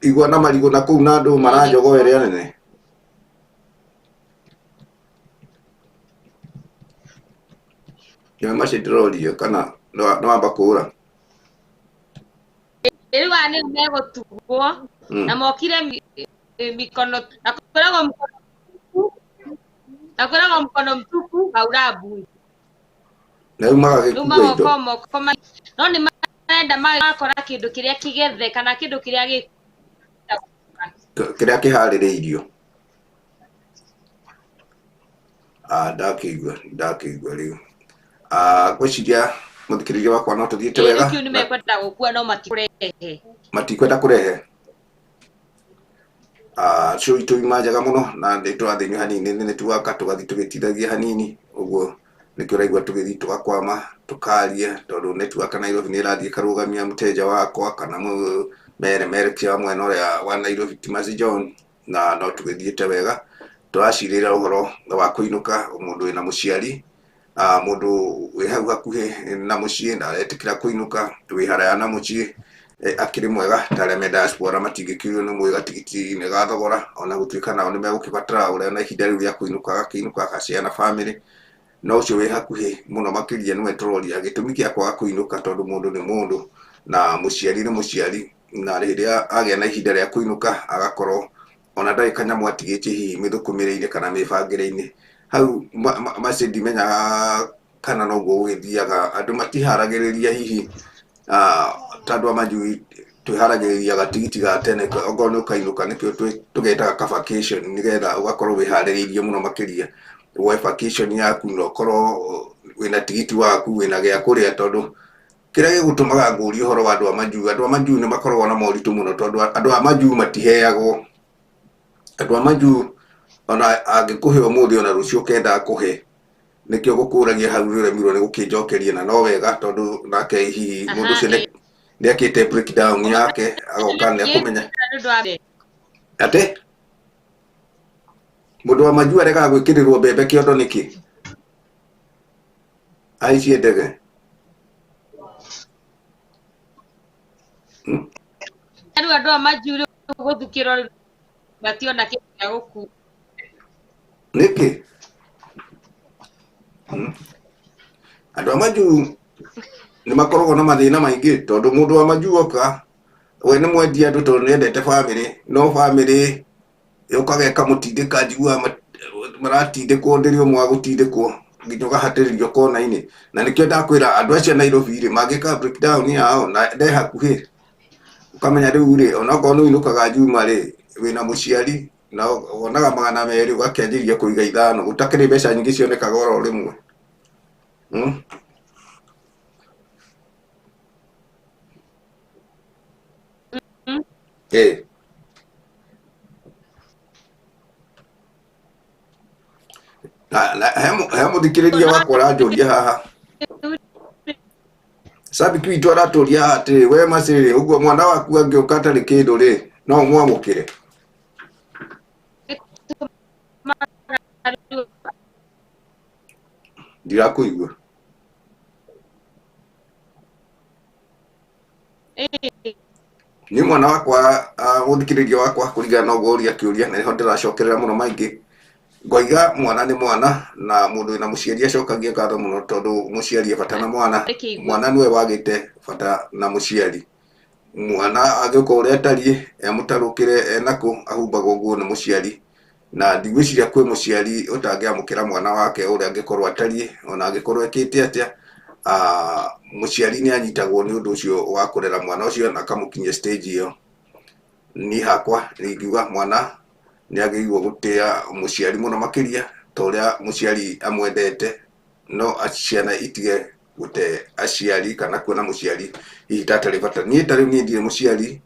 igwa na marigũ na kũu na andũ na njogoo ĩrĩa nene. Nĩwe macio ndĩroria kana nĩ wamba kũũra. Rĩu aya nĩo megũtugwo na mokire mikono na kwĩragwo mkono na kwĩragwo mkono mtupu haura mbui. Na rĩu magagĩkua indo. Rĩu magoka moko no nĩ Marenda magakora kĩndũ kĩrĩa kĩgethe kana kĩndũ kĩrĩa gĩ kĩrĩa kĩharĩrĩirio. Ndakĩigua rĩu. Ngwĩciria mũthikĩrĩria wakwa no tũthiĩte wega. Kĩu nĩmekwenda gũkua no matikũrehe. Matikwenda kũrehe. Show itũ ima njega mũno na nĩ tũrathĩnio hanini nĩ network tũgathiĩ tũgĩtithagia hanini ũguo nĩkĩo ũraigua tũgĩthiĩ tũgakwama tũkaria tondũ network Nairobi nĩ ĩrathiĩ ĩkarũgamia mteja wakwa kana meremerekia wa mwena ũrĩa wa Nairobi Timothy John na no tũgĩthiĩte wega. Tũracirĩra ũhoro wa kũinũka mũndũ wĩna mũciari, mũndũ wĩ hau hakuhĩ na mũciĩ na aretĩkĩra kũinũka, wĩ haraya na mũciĩ akĩrĩ mwega ta arĩa me diaspora matingĩkĩũrio nĩ mwĩga tigiti nĩ ga thogora ona gũtuĩka nao nĩ megũkĩbatara ũrĩa na ihinda rĩu rĩa kũinũka agakĩinũka agaciara na bamĩrĩ, no ũcio wĩ hakuhĩ mũno makĩria nĩwe tũroria gĩtũmi kĩa kwaga kũinũka tondũ mũndũ nĩ mũndũ na mũciari nĩ mũciari na rĩrĩa agĩa na ihinda rĩa kũinũka agakorwo ona ndarĩ kanyamũ atigĩtie hihi mĩthũkũmĩre-inĩ kana mĩbangĩre-inĩ hau macio ndimenyaga kana noguo gũgĩthiaga andũ matiharagĩrĩria hihi ta andũ a manjui twĩharagĩrĩria gatigiti ga tene okorwo nĩ ũkainũka nĩkĩo tũgetaga ka vacation nĩgetha ũgakorwo wĩharĩrĩirie mũno makĩria woe vacation yaku na ũkorwo wĩna tigiti waku wĩna gĩa kũrĩa tondũ kĩrĩa gĩgũtũmaga ngũrie ũhoro wa andũ a manjui, andũ a manjui nĩ makoragwo na moritũ mũno tondũ andũ a manjui matiheagwo. Andũ a manjui ona angĩkũhe ũmũthĩ ona rũciũ ũkenda akũhe nĩkĩo gũkũragia hau nĩ ũremirwo nĩ gũkĩnjokeria na no wega tondũ nake hihi mũndũ ũcio nĩ ekĩte breakdown yake agoka nĩ akũmenya atĩ mũndũ wa manjui aregaga gwĩkĩrĩrwo mbembe kĩondo nĩkĩ aicie ndege. Rĩu andũ a manjui rĩu gũthukĩrwo mationa kĩndũ gĩa gũkua. Nĩkĩ? Andũ a manjui nĩ makoragwo na mathĩna maingĩ tondũ mũndũ wa manjui oka we nĩ mwendia andũ tondũ nĩ endete bamĩrĩ no bamĩrĩ yũkaga ĩkamũtindĩka njiguaga maratindĩkwo ndĩrĩ ũmwe wa gũtindĩkwo nginya ũgahatĩrĩrio kona-inĩ na nĩkĩo ndakwĩra andũ acio a Nairobi rĩ mangĩka breakdown yao na nde hakuhĩ ũkamenya rĩu rĩ onokorwo nĩ ũinũkaga Juma rĩ wĩna mũciari na wonaga 200 ũgakĩanjĩrĩria kũiga 5 gũtakĩrĩ mbeca nyingĩ cionekaga oro rĩmwe. He mũthikĩrĩria wakwa ũranjũria haha Sabiki witũ aratũria haha atĩrĩ we Macĩ rĩ ũguo mwana waku angĩũka atarĩ kĩndũ rĩ no ũmwamũkĩre? Ndirakũigua. Niĩ mwana wakwa mũthikĩrĩria wakwa kũringana na ũguo ũria kĩũria na nĩho ndĩracokerera mũno maingĩ ngoiga mwana nĩ mwana na mũndũ wĩna mũciari acokagia ngatho mũno tondũ mũciari e bata na mwana, mwana nĩwe wagĩte bata na mũciari. Mwana angĩũka ũrĩa atariĩ emũtarũkĩre enakũ ahumbagwo nguo nĩ mũciari na ndigwĩciria kwĩ mũciari ũtangĩamũkĩra mwana wake ũrĩa angĩkorwo atariĩ ona angĩkorwo ekĩte atĩa. Mũciari nĩ anyitagwo nĩ ũndũ ũcio wa kũrera mwana ũcio na akamũkinyia stage ĩyo. Niĩ hakwa ingiuga mwana nĩ agĩrĩirwo gũtĩa mũciari mũno makĩria ta ũrĩa mũciari amwendete no ciana itige gũte aciari kana kuona mũciari hihi ta atarĩ bata. Niĩ ta rĩu niĩ ndirĩ mũciari,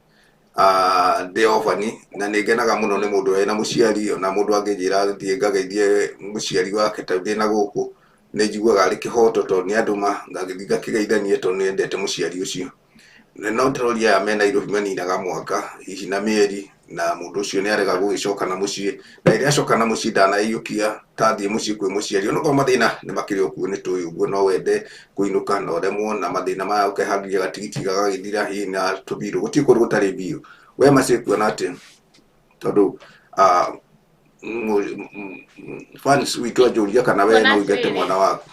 ndĩ orphan na nĩ ngenaga mũno nĩ mũndũ wĩna mũciari ona mũndũ angĩnjĩra thiĩ ngageithie mũciari wake ta ndĩna gũkũ nĩ njiguaga arĩ kĩhoto tondũ nĩ andũma ngagĩthiĩ ngakĩgeithania tondũ nĩ endete mũciari ũcio. No ndĩroria aya me Nairobi maninaga mwaka hihi na mĩeri na mũndũ ũcio nĩ arega gũgĩcoka na mũciĩ na rĩrĩa acoka na mũciĩ ndanaiyũkia ta thiĩ mũciĩ kwĩ mũciari onokorwo mathĩna nĩ makĩrĩ o kuo nĩ tũĩ ũguo no wende kũinũka na ũremwo na mathĩna maya ũkeharĩria gatigiti gagagĩthira hihi na tũbirũ gũtirĩ kũndũ gũtarĩ mbirũ. We Macĩ kuona atĩa tondũ fans witũ anjũria kana we no ũingate mwana waku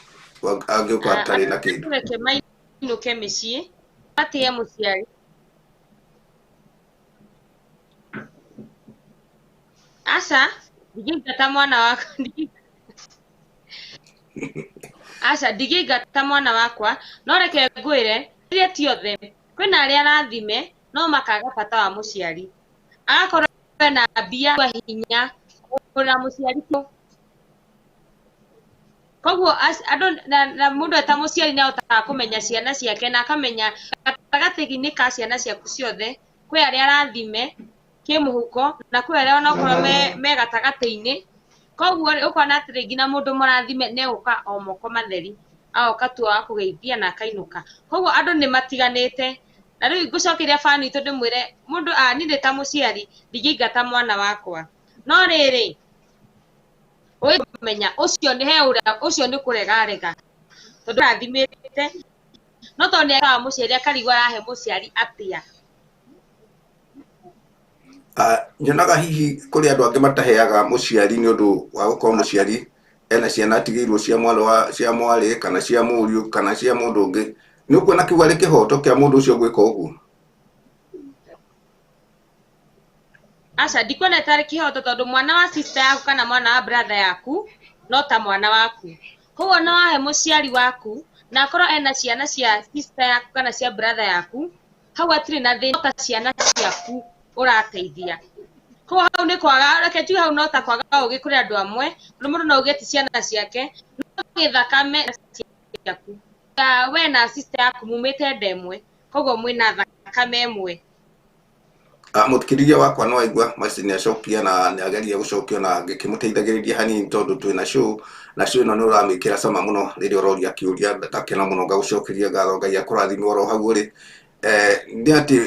angĩũka atarĩ na kĩndũ. Reke mainũke mĩciĩ matĩe mũciari. Aca ndingĩingata mwana wakwa aca ndingĩingata mwana wakwa no reke ngwĩre iria ti othe Kwĩna arĩa arathime no makaga bata wa mũciari. Agakorwo ena mbia hinya kũgũrĩra mũciari kĩo. Koguo andũ na mũndũ eta mũciari nĩ ahotaga kũmenya ciana ciake na akamenya gatagatĩ-inĩ ka ciana ciaku ciothe kwĩ arĩa arathime kĩmũhuko na kwĩ arĩa onokorwo me gatagatĩ-inĩ. Koguo rĩ, ũkona atĩrĩ nginya mũndũ mũrathime nĩ egũka o moko matheri, agoka tu agakũgeithia na akainũka. Koguo andũ nĩ matiganĩte. Na rĩu ngũcokeria bani itũ ndĩmwĩre mũndũ niĩ ndĩ ta mũciari ndingĩingata mwana wakwa. No rĩrĩ ũmenya ũcio nĩ he ũrĩa ũcio nĩ kũrega arega tondũ arathimĩte no tondũ nĩ ekaga mũciari akarigwo arahe mũciari atĩa. Nyonaga hihi kũrĩ andũ angĩ mataheaga mũciari nĩ ũndũ wa gũkorwo mũciari ena ciana atigĩirwo cia mwarĩ wa cia mwarĩ kana cia mũriũ kana cia mũndũ ũngĩ. Nĩ ũkuona kĩu arĩ kĩhoto kĩa mũndũ ũcio gwĩka ũguo? Aca ndikuona tarĩ kĩhoto tondũ mwana wa sister yaku kana mwana wa brother yaku no ta mwana waku. Koguo no wahe mũciari waku na akorwo ena ciana cia sister yaku kana cia brother yaku, hau hatirĩ na thĩna ta ciana ciaku ũrateithia. Koguo hau nĩ kwaga, reke njuge hau no ta kwaga ũgĩ kũrĩ andũ amwe, tondũ mũndũ no auge ti ciana ciake, no gĩthakame ciaku. We na sister yaku mumĩte nda ĩmwe, koguo mwĩna thakame ĩmwe. Mũthikĩrĩria wakwa no aigua Mercy nĩ acokia na nĩ ageria gũcokia na ngĩkĩmũteithagĩrĩria hanini tondũ twĩna show na show ĩno nĩ ũramĩkĩra cama mũno rĩrĩa ũroria kĩũria ngakena mũno ngagũcokeria ngatho Ngai akũrathime oro hau ũrĩ. Nĩ atĩ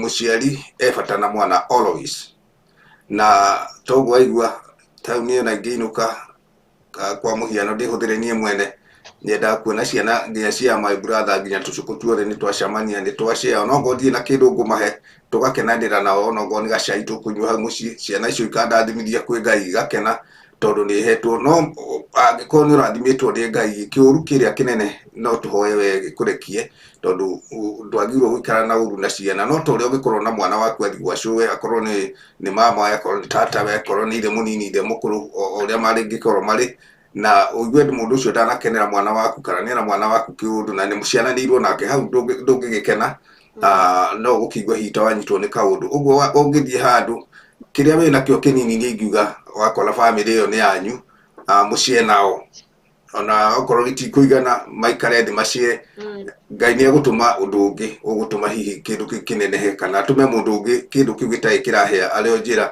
mũciari e bata na mwana always na toguo aigua tau niĩ ona ingĩinũka kwa mũhiano ndĩhũthĩre niĩ mwene nyendaga kuona ciana nginya cia my brother nginya tũcũkũ tuothe nĩ twacemania nĩ twacare onokorwo ndirĩ na kĩndũ ngũmahe tũgakenanĩra nao onokorwo nĩ gacai tũkũnyua hau mũciĩ ciana icio ikandathimithia kwĩ Ngai igakena tondũ nĩ hetwo no angĩkorwo nĩ ũrathimĩtwo nĩ Ngai kĩũru kĩrĩa kĩnene no tũhoe we gĩkũrekie tondũ ndwagĩrĩirwo gũikara na ũru na ciana no ta ũrĩa ũngĩkorwo na mwana waku athiĩ gwa cũwe akorwo nĩ mama akorwo nĩ tatawe akorwo nĩ ithe mũnini ithe mũkũrũ o ũrĩa marĩngĩkorwo marĩ na ũigue mũndũ ũcio ndanakenera mwana waku kana nĩena mwana waku kĩũndũ na nĩ mũciaranĩirwo nake hau ndũngĩgĩkena no ũgũkĩigua hihi ta wanyitwo nĩ kaũndũ ũguo ũngĩthiĩ handũ kĩrĩa wĩnakĩo kĩnini nĩ ingiuga wakora bamĩrĩ ĩyo nĩ yanyu mũciĩ nao ona okorwo gĩtikũigana maikare thĩ maciĩ Ngai nĩ egũtũma ũndũ ũngĩ ũgũtũma hihi kĩndũ kĩu kĩnenehe kana atũme mũndũ ũngĩ kĩndũ kĩu gĩtarĩ kĩrahĩa arĩ o njĩra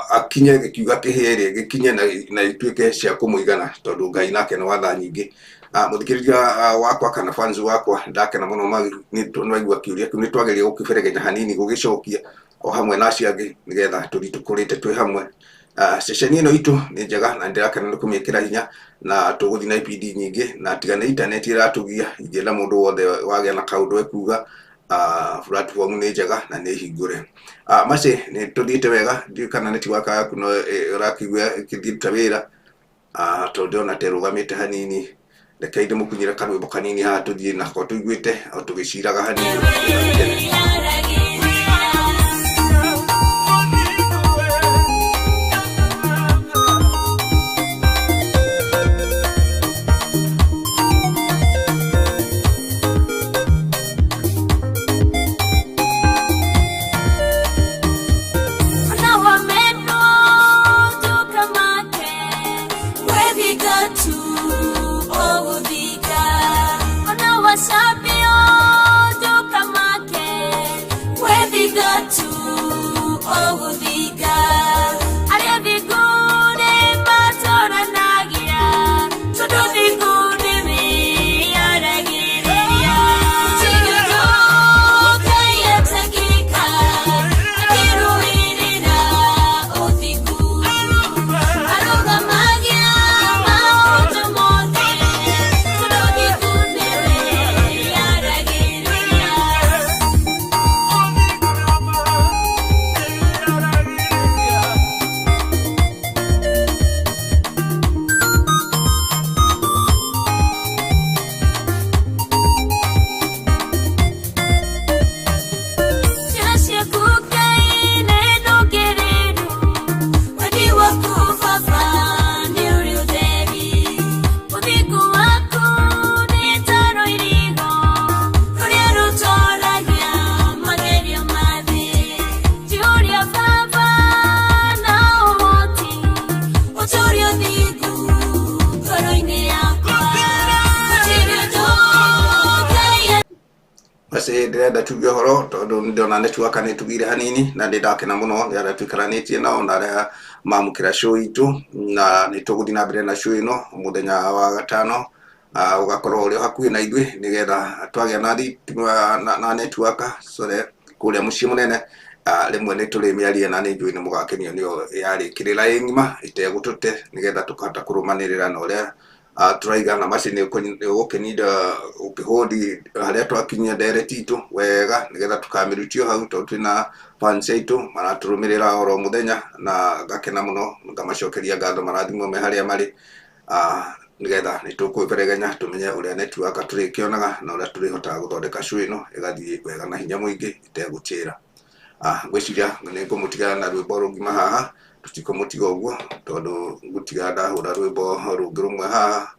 akinye gĩkiuga kĩhĩe rĩ gĩkinye na ituĩke cia kũmũigana tondũ Ngai nake nĩ watha nyingĩ. Mũthikĩrĩria wakwa kana fans wakwa ndakena mũno nĩ waigua kĩũria kĩu nĩ twageria gũkĩberegenya hanini gũgĩcokia o hamwe na acio angĩ nĩgetha tũthiĩ tũkũrĩte twĩ hamwe. Ceceni ĩno itũ nĩ njega na ndĩrakena nĩ kũmĩkĩra hinya na tũgũthiĩ na ibindi nyingĩ na tiga nĩ intaneti ĩratũgia ingĩenda mũndũ wothe wagĩa na kaũndũ ekuga platform nĩ njega na nĩ hingũre. Mercy nĩ tũthiĩte wega ndiũĩ kana network yaku no ũrakĩigua ĩkĩruta wĩra tondũ ndĩrona ta ĩrũgamĩte hanini reke ndĩmũkunyĩre karwĩmbo kanini haha tũthiĩ nako tũiguĩte o tũgĩciraga hanini. Tuge ũhoro tondũ nĩ ndĩrona network nĩ tugire hanini na nĩ ndakena mũno nĩ arĩa tũikaranĩtie nao na arĩa mamũkĩra show itũ, na nĩ tũgũthiĩ na mbere na show ĩno mũthenya wa gatano, ũgakorwo ũrĩ o hakuhĩ na ithuĩ nĩgetha twagĩa na thitima na network, sorry, kũrĩa mũciĩ mũnene, rĩmwe nĩ tũrĩmĩaria na nĩ njũĩ nĩ mũgakenio nĩyo yarĩkĩrĩra ĩ ng'ima ĩtegũtũte nĩgetha tũkahota kũrũmanĩrĩra na ũrĩa tũraiga na macini ũgũkĩninda ũkĩhũndi harĩa twakinyia ndereti itũ wega nĩgetha tũkamĩrutio hau tondũ twĩna fans aitũ maratũrũmĩrĩra oro mũthenya na ngakena mũno ngamacokeria ngatho marathimwo me harĩa marĩ, nĩgetha nĩ tũkwĩberegenya tũmenye ũrĩa network tũrĩkĩonaga na ũrĩa tũrĩhotaga gũthondeka show ĩno ĩgathiĩ wega na hinya mũingĩ ĩtegũchĩra. Ngwĩciria nĩ ngũmũtiga na rwĩmbo rũngima haha, tũtikũmũtiga ũguo tondũ ngũtiga ndahũra rwĩmbo rũngĩ rũmwe haha,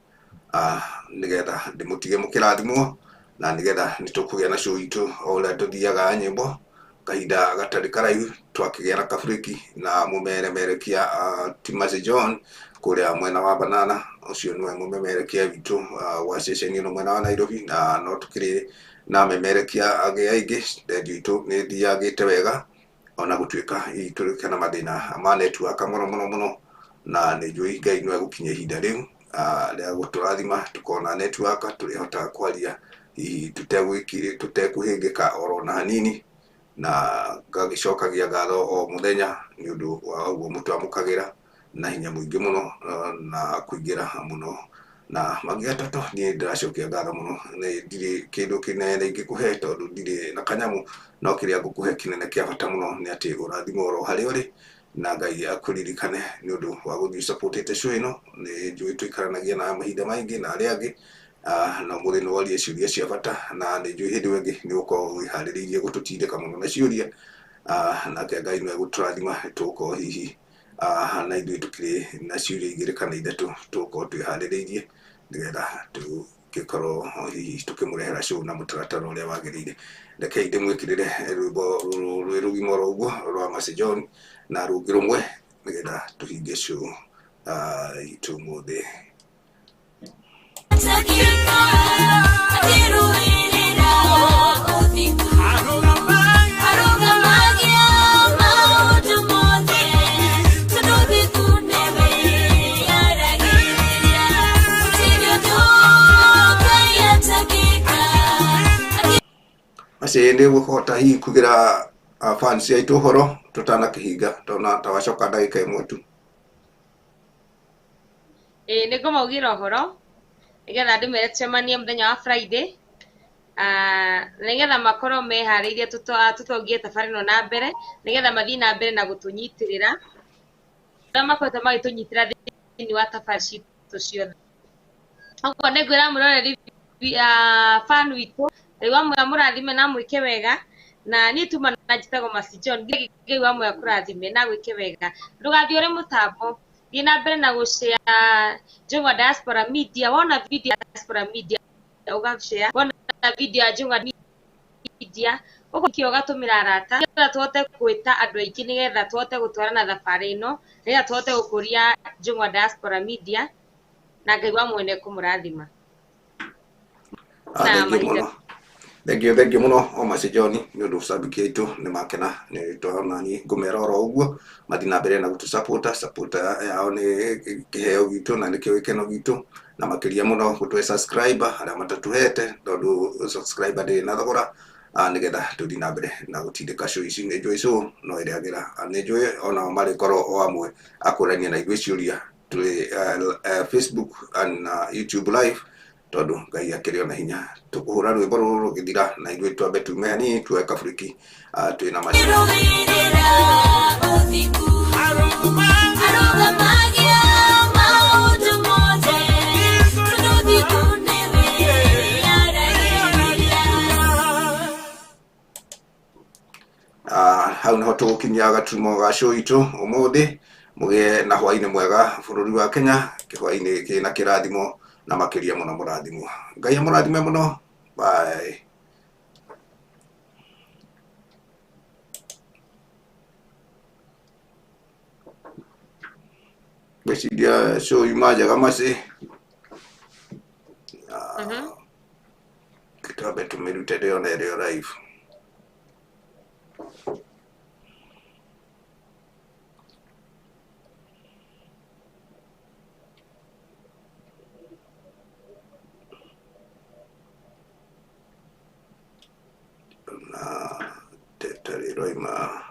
nĩgetha ndĩmũtige mũkĩrathimwo na nĩgetha nĩ tũkũgĩa na show itũ o ũrĩa tũthiaga nyĩmbo kahinda gatarĩ karaihu twakĩgĩa na kaburĩki na mũmeremerekia Timothy John kũrĩa mwena wa Banana, ũcio nĩwe mũmemerekia witũ wa ceceni ĩno mwena wa Nairobi, na no tũkĩrĩ na memerekia angĩ aingĩ. Redio itũ nĩ ĩthiagĩte wega ona gũtuĩka hihi tũrĩ na mathĩna ma network mũno mũno mũno, na nĩ njũĩ Ngai no egũkinyia ihinda rĩu rĩa gũtũrathima tũkona network tũrĩhotaga kwaria hihi tũtekũhĩngĩka oro na hanini, na ngagĩcokagia ngatho o mũthenya nĩ ũndũ wa ũguo mũtwamũkagĩra na hinya mũingĩ mũno na kũingĩra mũno na Magi Toto. Niĩ ndĩracokia ngatho mũno, nĩ ndirĩ kĩndũ kĩnene ingĩkũhe tondũ ndirĩ na kanyamũ, no kĩrĩa ngũkũhe kĩnene kĩa bata mũno nĩ atĩ ũrathimwo oro harĩa ũrĩ na Ngai akũririkane nĩ ũndũ wa gũthiĩ supportĩte show ĩno. Nĩ njũĩ tũikaranagia na mahinda maingĩ na arĩa angĩ, na ũmũthĩ nĩ woria ciũria cia bata na nĩ njũĩ hĩndĩ ĩyo ĩngĩ nĩ ũgũkorwo wĩharĩrĩirie gũtũtindĩka mũno na ciũria, nake Ngai no egũtũrathima tũgũkorwo hihi na ithuĩ tũkĩrĩ na ciũria igĩrĩ kana ithatũ tũgũkorwo twĩharĩrĩirie nĩgetha tũgĩkorwo hihi tũkĩmũrehera show na mũtaratara ũrĩa wagĩrĩire. Rekei ndĩmwĩkĩrĩre rwĩmbo rũrũ rwĩ rũgima oro ũguo rwa Mercy John na rũngĩ rũmwe nĩgetha tũhinge show itũ ũmũthĩ. Akĩrũĩrĩra ũthingu, arũgamagia maũndũ mothe, tondũ thingu nĩwe yaragĩrĩria. Gũtirĩ ũndũ Ngai atangĩka. Acio nĩ gũkũhota hihi kugĩra fans aitũ ũhoro tũtanakĩhinga tondũ ta wacoka ndagĩka ĩmwe tu. Ĩĩ, nĩ ngũmaugĩra ũhoro nĩgetha ndĩmere tũcemanie mũthenya wa Friday, nĩgetha makorwo meharĩirie tũtongie thabarĩ ĩno na mbere nĩgetha mathiĩ na mbere na gũtũnyitĩrĩra arĩa makoretwo magĩtũnyitĩra thĩinĩ wa thabarĩ citũ ciothe. Ũguo nĩ ngwĩra mwĩroreri fan witũ Ngai wa muoyo amũrathime na amwĩke wega, na niĩ tuma na njĩtagwo Mercy John. Ngai wa muoyo akũrathime na agwĩke wega. Ndũgathiĩ ũrĩ mũtambo, thiĩ na mbere na gũshare Njũng'wa Diaspora Media. Wona video ya Diaspora Media ũgashare, wona video ya Njũng'wa Media ũgokio ũgatũmĩra arata nĩgetha tũhote gwĩta andũ aingĩ nĩgetha tũhote gũtwarana thabarĩ ĩno nĩgetha tũhote gũkũria Njũng'wa Diaspora Media, na Ngai wa muoyo nĩekũmũrathima. Na Thank you mahinda mũno, thank you, thank you mũno o Mercy John nĩ ũndũ cabiki aitũ nĩ makena nĩ twana niĩ ngũmera oro ũguo mathiĩ na mbere na gũtũ support yao nĩ kĩheo gitũ na nĩkĩo gĩkeno gitũ, na makĩria mũno gũtũhe subscriber arĩa matatũhete tondũ subscriber ndĩrĩ na thogora, nĩgetha tũthiĩ na mbere na gũtindĩka show ici. Nĩ njũĩ show no ĩrĩagĩra, nĩ njũĩ onao marĩkorwo o amwe akũrania na ithuĩ ciũria tũrĩ Facebook and YouTube live tondũ Ngai akĩrĩ ona hinya. Tũkũhũra rwĩmbo rũrũ rũgĩthira na ithuĩ twambe tume hanini tuoe kaburiki, twĩna macio. Akĩrũĩrĩra ũthingu, arũgamagia maũndũ mothe, tondũ thingu nĩwe yaragĩrĩria. Hau niho tũgũkinyia gaturumo ga show itũ ũmũthĩ. Mũgĩe na hwaĩ-inĩ mwega bũrũri wa Kenya, kĩhwaĩ-inĩ kĩna kĩrathimo na makĩria mũno mũrathimwo. Ngai amũrathime mũno. Bye. Ngwĩciria show yuma njega Mercy. Twambe tũmĩrute ndĩrona ĩrĩ o live. Ĩroima.